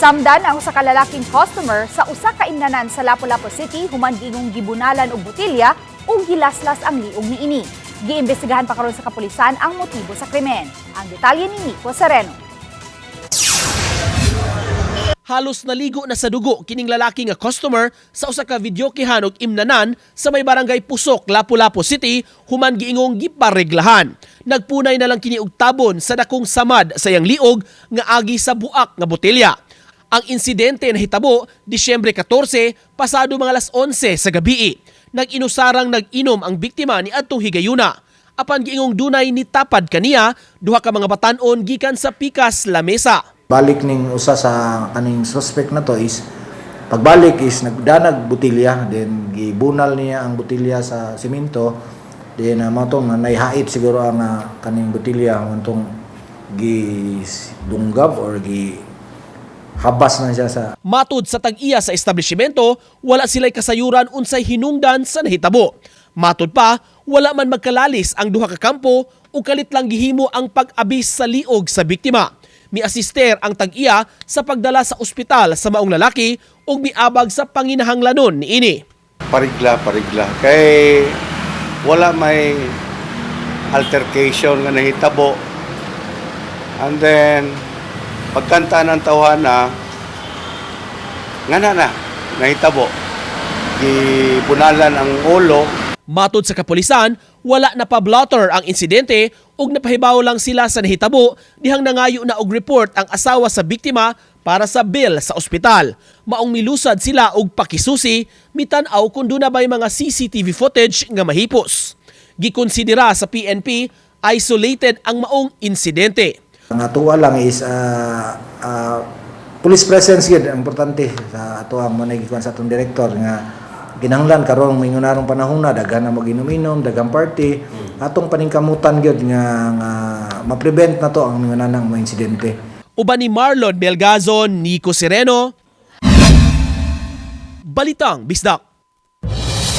Samdan ang usa ka lalaking customer sa usa ka imnanan sa Lapu-Lapu City human giingong gibunalan og botelya ug gilaslas ang liog niini. Giimbestigahan pa karon sa kapulisan ang motibo sa krimen. Ang detalye ni Nico Sereno. Halos naligo na sa dugo kining lalaki nga customer sa usa ka videokehan og imnanan sa may Barangay Pusok, Lapu-Lapu City human giingong gipareglahan. Nagpunay na lang kini og tabon sa dakong samad sa iyang liog nga agi sa buak nga botelya. Ang insidente nahitabo Disyembre 14 pasado mga alas 11 sa gabi. Nag-inusarang nag-inom ang biktima ni adtong higayuna. Apan giingong dunay ni tapad kaniya duha ka mga batan-on gikan sa pikas lamesa. Balik ning usa sa kaning suspect na to is pagbalik is nagdanag botelya, then gibunal niya ang botelya sa simento, then mao tong naihait siguro ang kaning botelya, tong gidunggab or gi habas na siya sa Matud sa tag-iya sa establishmento, wala sila'y kasayuran unsay hinungdan sa nahitabo. Matud pa, wala man magkalalis ang duha ka kampo ug kalit lang gihimo ang pag-abis sa liog sa biktima. Miasister ang tag-iya sa pagdala sa ospital sa maong lalaki ug miabag sa panginahanglanon niini. Parigla, parigla. Kay wala may altercation nga nahitabo. And then, pagkanta ng tawhana, nga na na, nahitabo. Gibunalan ang ulo. Matod sa kapulisan, wala na pa-blotter ang insidente ug napahibaw lang sila sa nahitabo dihang nangayo na og report ang asawa sa biktima para sa bill sa ospital. Maong milusad sila og pakisusi, mitan-aw kung duna bay mga CCTV footage nga mahipos. Gikonsidera sa PNP isolated ang maong insidente. Ang atoa lang is police presence gyud ang importante sa ato ang mo gikuan sa atong direktor nga ginahanglan karong moingon arong panahon na daghan na mag-inom-inom, daghang party, atong paningkamutan gyud nga ma-prevent na to ang mga nanang mga insidente. Uban ni Marlon Belgazon, Nico Sereno, Balitang Bisdak.